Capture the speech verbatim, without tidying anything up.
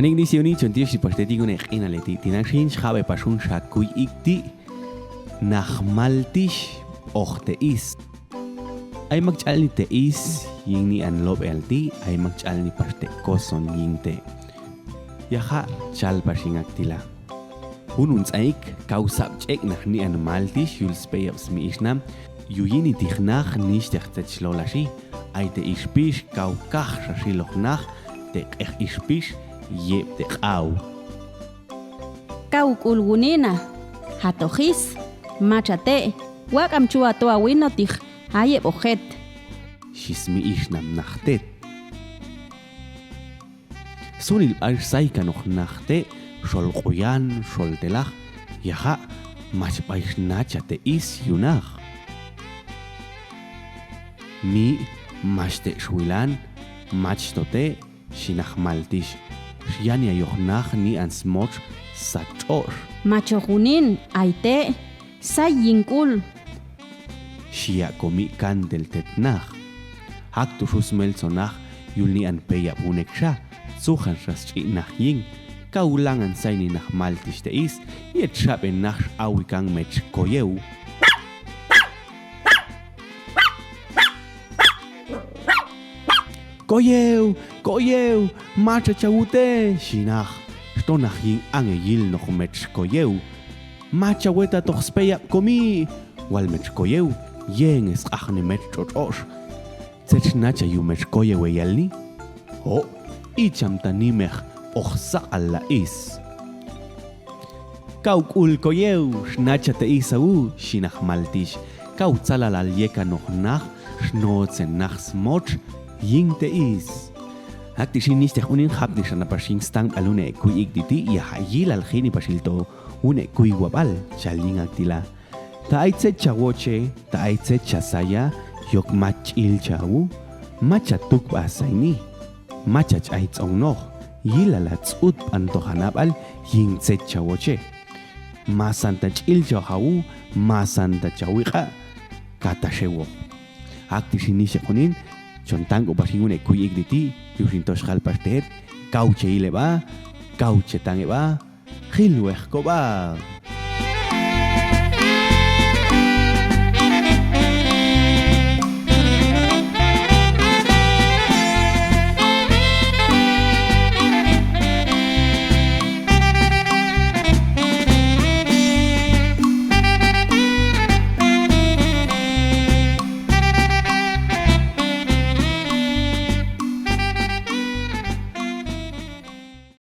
Anik nisi uni chontiyo xi paxteti ngune' q'inale ti', tinan xin xabe paxun xa kuy ikti', naj maltix oj te'is. Ay mak ch'alni te'is yin ni'an lobe'al ti', ay mak ch'alni paxte' koson yin te'. Yaja' chal paxin aktila. Jun untz'aik kau sabch'ek naj ni'an maltix yul speyab smi'ixnam, yu yini tijnaj nixtej tzet xlola xi, ay te' ixpix kau kaj xa xiloj naj te' k'ej ixpix yeb te' k'au. Kau k'ul wunina, jato jis, macha te', wak'am chua to awino tij, ayeb ojet. Xi smi'ixnam naj tet. Sunil b'ay xsay kanoj naj te' xol q'uyan, xol telaj, yaja' mach b'ay xnacha te'is yu naj. Mi' mach te' xwilan, mach to te', xi naj maltix, xyaniayoj naj ni'an smoch sat ch'ox. Macho junin, ay te', say yin k'ul. Xi ya' komi' kantel tet naj. Jak tu xu smeltzo naj yul ni'an peyab junek xa, tzujan xa sch'i' naj yin. Kau langan sayni naj maltix te'is, yet xabe naj x'awi kan mech koyew. Koyew, koyew, macha chawute, xi naj. Xto naj yin ange yilnoj mech koyew. Macha weta toj speyab komi'. Wal mech koyew, yeng sk'ajni mech ch'och'ox. Tzet xnacha yu mech koyew eyalni? Ho', icham ta nimej oj sak'al la'is. Kau k'ul koyew, xnacha te'is awu, xi naj maltix. Kau tzalalal yekanoj naj, xnotsen naj smoch yin te'is. Akti' xin nixtej unin japni xa napax yin stang b'al une' kuy ikti' ti', yaja' yilal jini paxil to une' kuy wab'al, chal yin aktila. Ta ay tzet chawoche, ta ay tzet chasaya, yok mach ch'ilcha awu, macha tukb'a sayni. Macha ch'ay tz'ong noj, yilala tz'ut b'antojan ab'al yin tzet chawoche. Masan ta ch'ilcha awu, masan ta chawiq'a', kata xewoj. Akti' xin nixtej unin, chon tangk'u pax yin une' kuy ikti' ti', yu xin to xjal pax te'et, kau che yileb'a, kau che tangk'eb'a, jilwej kob'a.